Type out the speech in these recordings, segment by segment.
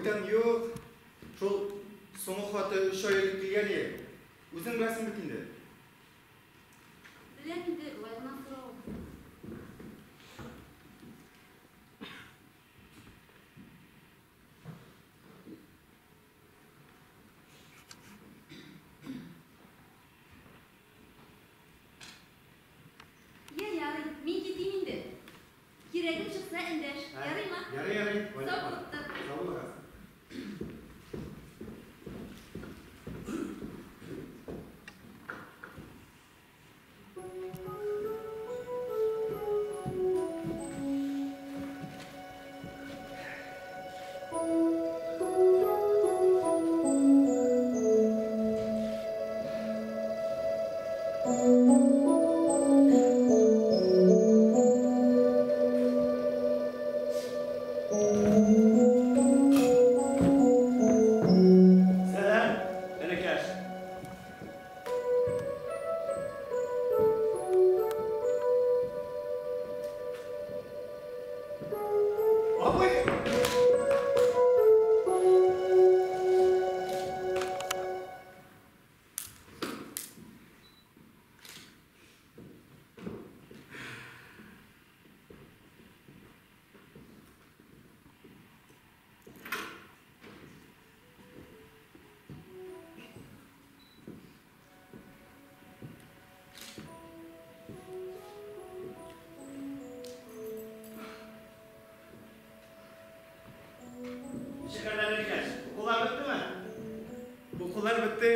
Бүтән юк. Шул соңгы хаты 3 ай элек килгән иде. Үзең беләсең бит инде. Беләм инде, болай гына сорау. Я, ярый, мин китим инде. Кирәгем чыкса, эндәш. Ярыймы? Ярый, ярый. Сау булып тор. Сау булыгыз. Сәлам, энекәш. Абый! Ничек хәлләр, энекәш? Укулар беттеме? Укулар бетте.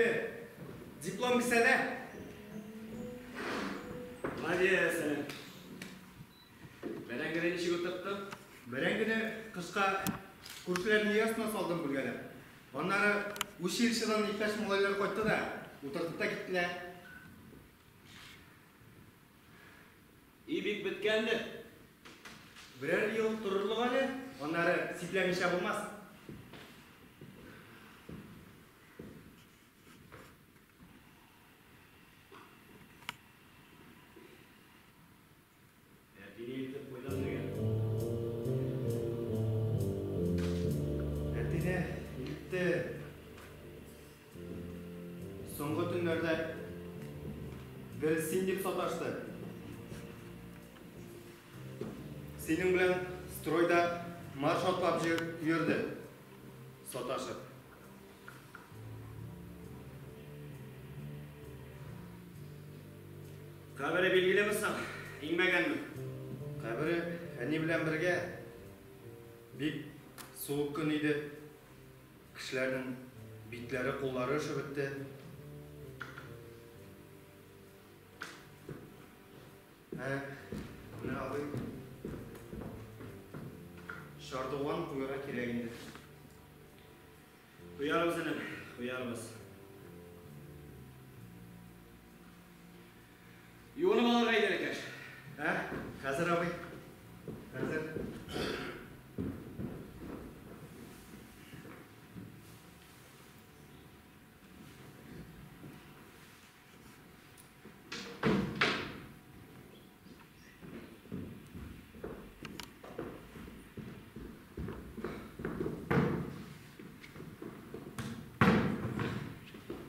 Диплом кесәдә. Молодец, энем. Бәрәңгене ничек утырттың? Бәрәңгене кышка күршеләрнең өй астына салдым бүлгәләп. Аннары училищедан иптәш малайлар кайтты да, утыртып та киттеләр. Өй бик беткәндер. Берәр ел торырлык әле, аннары сипләмичә булмас. Әтине илтеп куйдым диген. Әтине илтте. Соңгы төннәрдә гел син дип саташты. Синең белән стройда марш атлап йөрде. Саташып. Кабере билгелеме соң? Иңмәгәнме? Кабере әни белән бергә. Бик суык көн иде. Кешеләрнең битләре, куллары өшеп бетте. Ә, менә абый. Чардуган куярга кирәк инде. Куярбыз, энем, куярбыз. Юынып алырга иде, энекәш. Ә, хәзер абый. Хәзер.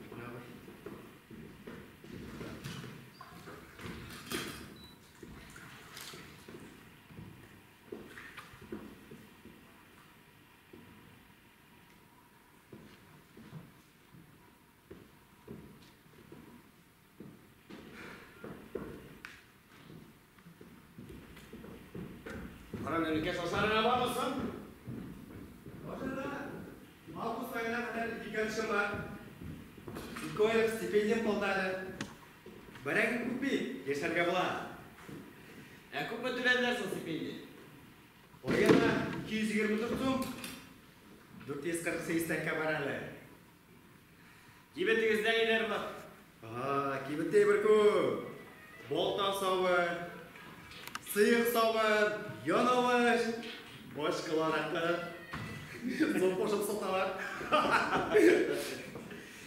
Менә абый. Кара, энекәш, ашарыңа бармы соң? Ашарга август аена кадәр ике эшем бар. 2 айлык стипендиям калды әле. Бәрәңге күп бит, яшәргә була. Ә күпме түләделәр соң стипендия? Аена 224 сум. 448 тәңкә бар әле. Кибетегездә ниләр бар? Ага, кибеттә әйбер күп. Балта сабын, сыек сабын, янавыч, башкалар аракы. Зур кушып саталар.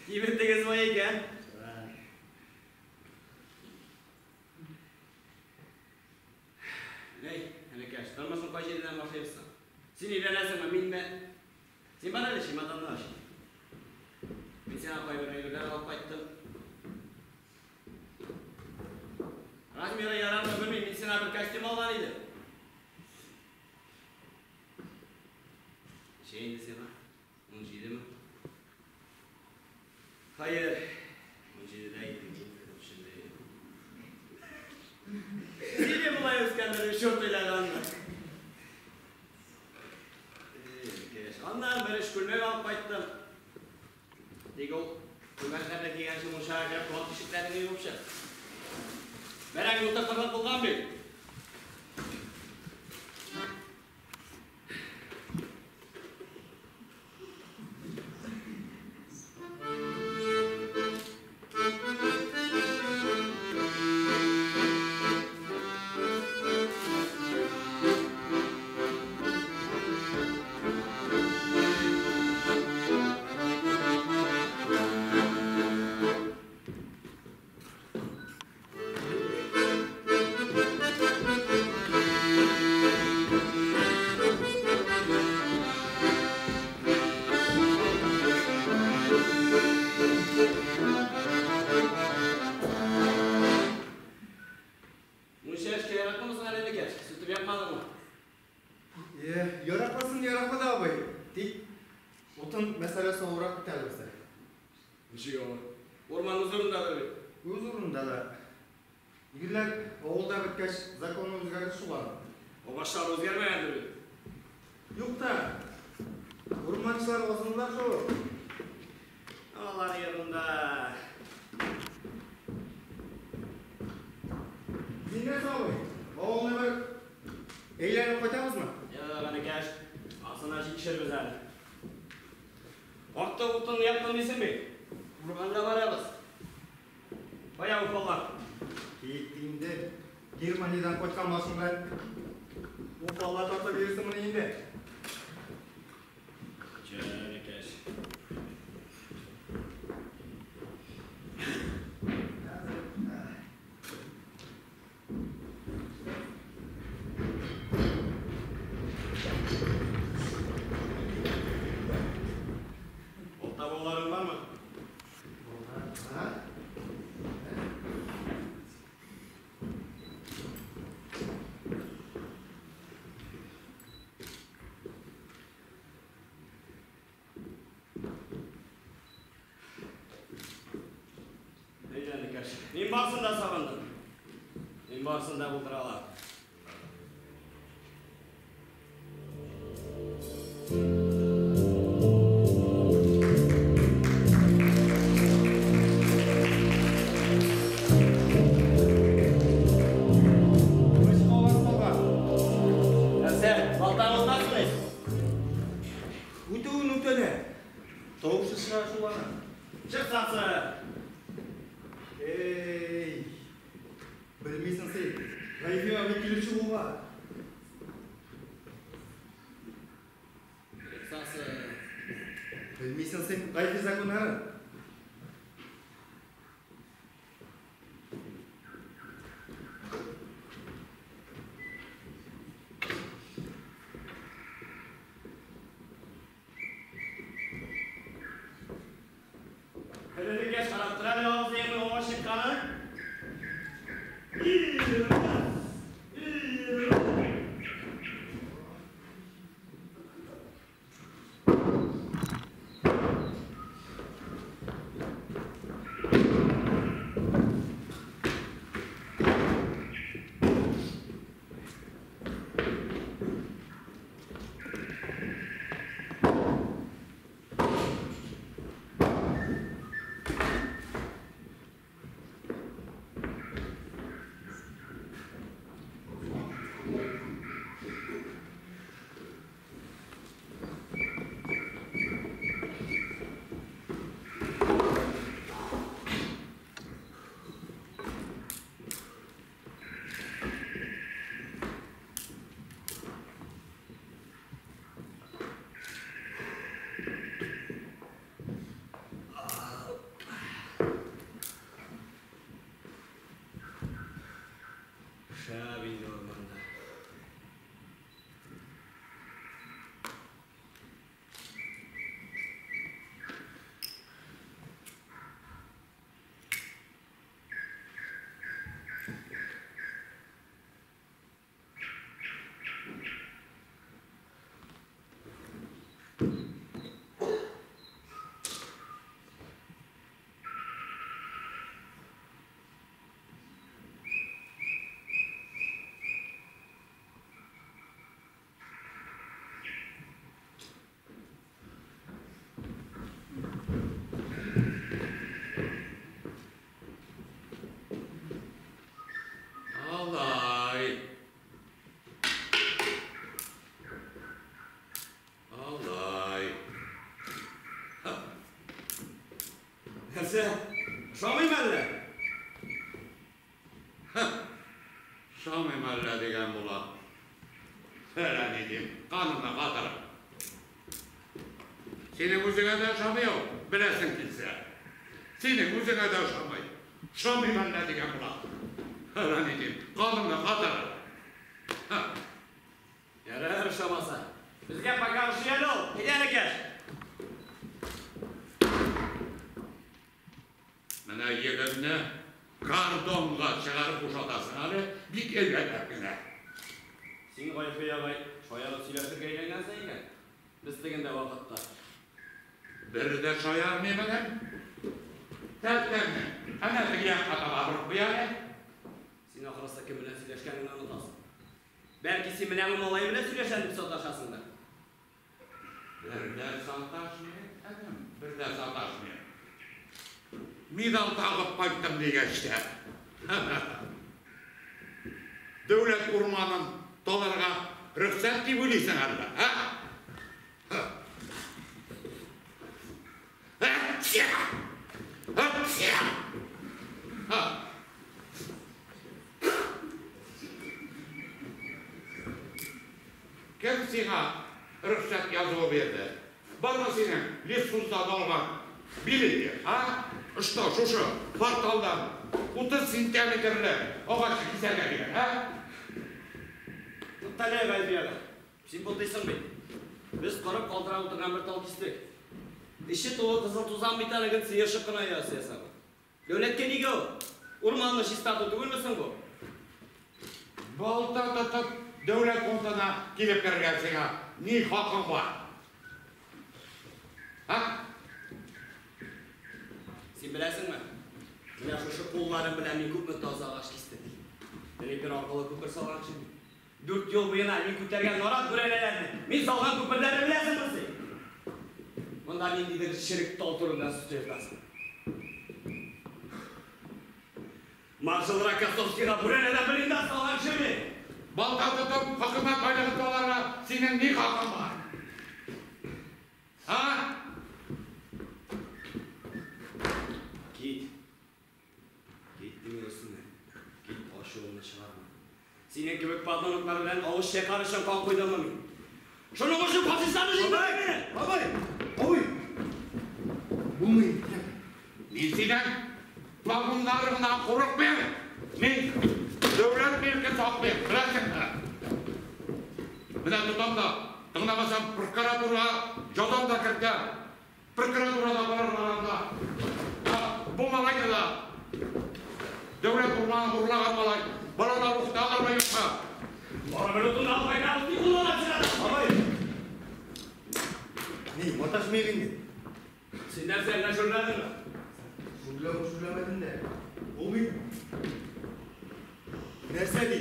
Кибетегез бай икән. Ней, энекәш, тормышың кай җиреннән башлыйбыз соң? Син өйләнәсеңме, минме? Син бар әле, чемоданны ач. Мин сиңа кайбер әйберләр алып кайттым. Размеры ярармы белмим, мин сиңа бер костюм алган идем. Ничә инде сиңа? 17-ме? Хәер, 17-дә идем мин шунда. Сине болай үскәндер, черт уйлаганмы? Аннан бер эш күлмәк алып кайттым. Тик ул күлмәкләрне кигәнче мунчага кереп колак тишекләреңне юып чык. Бәрәңге утыртырлык булган бит. Яракласын, яраклы да, абый. Тик утын мәсьәләсе авыррак бит әле бездә. Ничек авыр? Урман үз урындадыр бит. Үз урында да. Ирләр авылда беткәч, законны үзгәрде шул аны. Агачлар үзгәрмәгәндер бит. Юк та. Урманчылар азынлар шул. Алар ерунда. Син нәрсә, абый? Авылны бер әйләнеп кайтабызмы? Юк, энекәш, асына җитешербез әле. Артык утын яктым дисең бит. Урманга барабыз. Кая уфалар? Кит инде. Германиядән кайткан башың белән уфалла тартып йөрисеңмени инде? Энекәш. Балта бауларың бармы? Бар. Әйдә, энекәш. Мин барсын да сагындым. Мин барсын да булдыра алам. Өч калган калган. Нәрсә, балтаң отмасмы? Үтүен үтә дә. Тавышы чыга шул аның. Чыксасы! Эй, белмисең син. Гайфи абый килеп чыгуга. Чыксасы! Белмисең син Гайфи законнарын. Энекәш, карап тор әле абзыеңның аваз чыкканын. Нәрсә? Ошамыймы әллә? Ошамыймы әллә дигән була. Фәлән идем, канымны катырып. Синең үзеңә дә ошамый ул, беләсең килсә. Синең үзеңә дә ошамый. Ошамыймы әллә дигән була. Фәлән идем, канымны катырып. Ярар, ошамаса. Безгә пока ошый әле ул. Әйдә, энекәш. Менә егетне кордонга чыгарып бушатасың әле, бик әйбәтләп кенә. Син, Гайфи агай, шаярып сөйләшергә өйрәнгәнсең икән. Без тегендә вакытта. Бер дә шаярмыйм әле. Тәлтәңне әнә теге якка таба борып куй әле. Син ахрысы кем белән сөйләшкәнеңне онытасың. Бәлки син менә бу малай белән сөйләшәм дип саташасыңдыр. Бер дә саташмыйм, әнем, бер дә саташмыйм. Медаль тагып кайттым дигәч тә. Дәүләт урманын таларга рөхсәт дип уйлыйсың әллә, ә? Әтчә! Әтчә! Кем сиңа рөхсәт язуы бирде? Бармы синең лесхоздан алган билеты, а? Что, шушы кварталдан 30 сантиметрлы агач кисәргә дигән, ә? Туктале, Гайфи ага. Син бутыйсың бит. Без корып калтырап утырган бер тал кистек. Эче тулы кызыл тузан бит әле, гел сыерчык кына оясы ясаган. Дәүләткә нигә ул? Урманны чистарту түгелме соң бу? Балта тотып дәүләт фондына килеп керергә сиңа ни хакың бар? А? Син беләсеңме? Менә шушы кулларым белән мин күпме таза агач кистем. Репер аркылы күпер салган кеше мин. 4 ел буена мин күтәргән нарат бүрәнәләрне, мин салган күперләрне беләсеңме син? Монда ниндидер черек тал турында сүз йөртәсең. Маршал Рокоссовскийга бүрәнәдән блиндаж салган кеше мин. Балта тотып хөкүмәт байлыгын таларга синең ни хакың бар? А? Кит. Кит димәк өстенә. Кит, ачуыңны чыгарма. Синең кебек подоноклар белән авыз чайкар өчен кан куйдыммы мин? Шуның өчен фашистларны җиңдем мин! Бабай! Абый! Булмый. Мин синең погоннарыңнан курыкмыйм. Мин дәүләт милкен саклыйм, беләсеңме? Менә тотам да, тыңламасам прокуратурага язам да кертәм. Прокуратурада барырлар анда. Бу малайны да дәүләт урманын урлаган малай. Балалар укыта алырмы юкмы? Барыбер утын алып кайтабыз, ни кулланып чыгасың? Бабай! Ни, маташмыйк инде. Син нәрсә, әллә шүрләдеңме? Шүрләү шүрләмәдем дә. Ул бит нәрсә ди?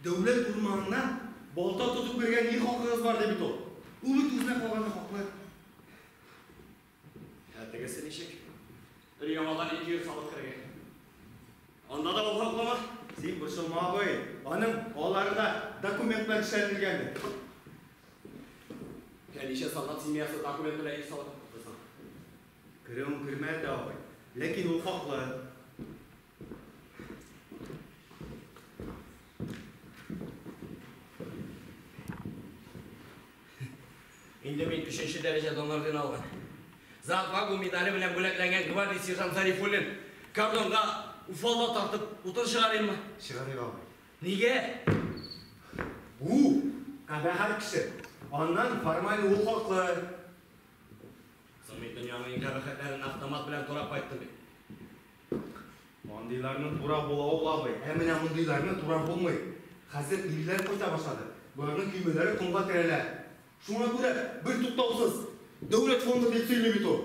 Дәүләт урманына балта тотып кергән ни хакыгыз бар ди бит ул. Ул бит үзенә калганны хаклы. Ә тегесе ничек? Өр-яңадан 200 салып кергән. Анда да ул хаклымы? Син борчылма, абый. Аның аларында документ белән эшләнелгән. Ничә солдат семьясы документ белән ир салып кертсең? Керүен кермәде, абый. Ләкин ул хаклы. Инде мин 3-нче дәрәҗә дан орден алган. За отвагу медале белән бүләкләнгән гвардия сержант Зарифуллин кордонга уфалла тартып утын чыгарыйммы? Чыгарыйк, абый. Нигә? Бу кабахәт кеше. Аннан формаль ул хаклы. Соң мин дөньяның иң кабахәтләрен автомат белән турап кайттым бит. Андыйларны турап була ул, абый. Ә менә мондыйларны турап булмый. Хәзер ирләр кайта башлады. Боларның көймәләре комга терәлә. Шуңа күрә бер туктаусыз дәүләт фонды дип сөйли бит ул.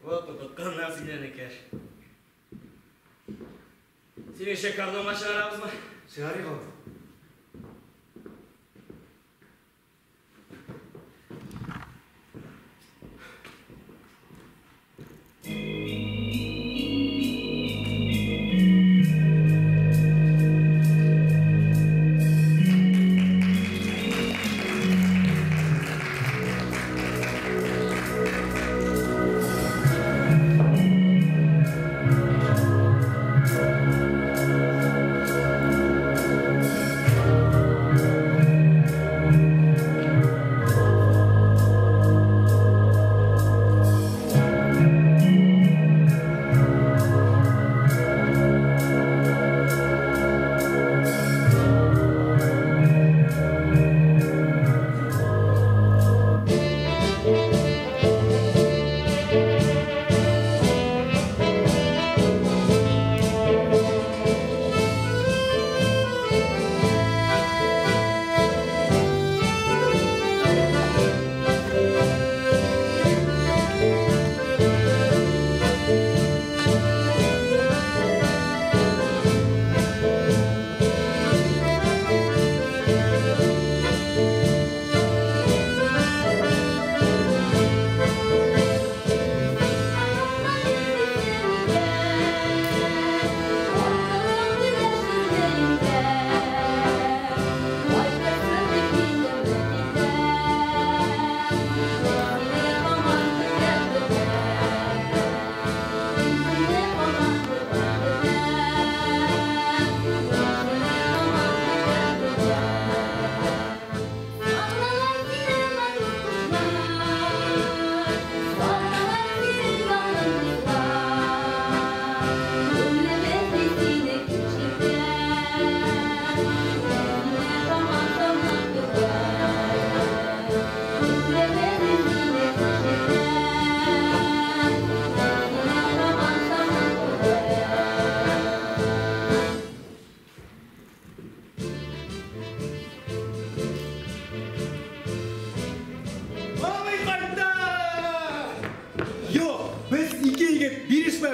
Вот тотканнар сине, энекәш. Син эшә кордонга чыгарабызмы? Чыгарыйк, абый.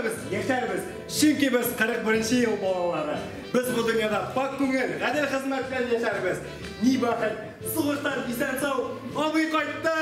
Үлмәбез, яшәрбез. Чөнки без 41 ел балалары. Без бу дөньяда пакь күңел, гадел хезмәт белән яшәрбез. Ни бәхет, сугыштан исән-сау абый кайтты!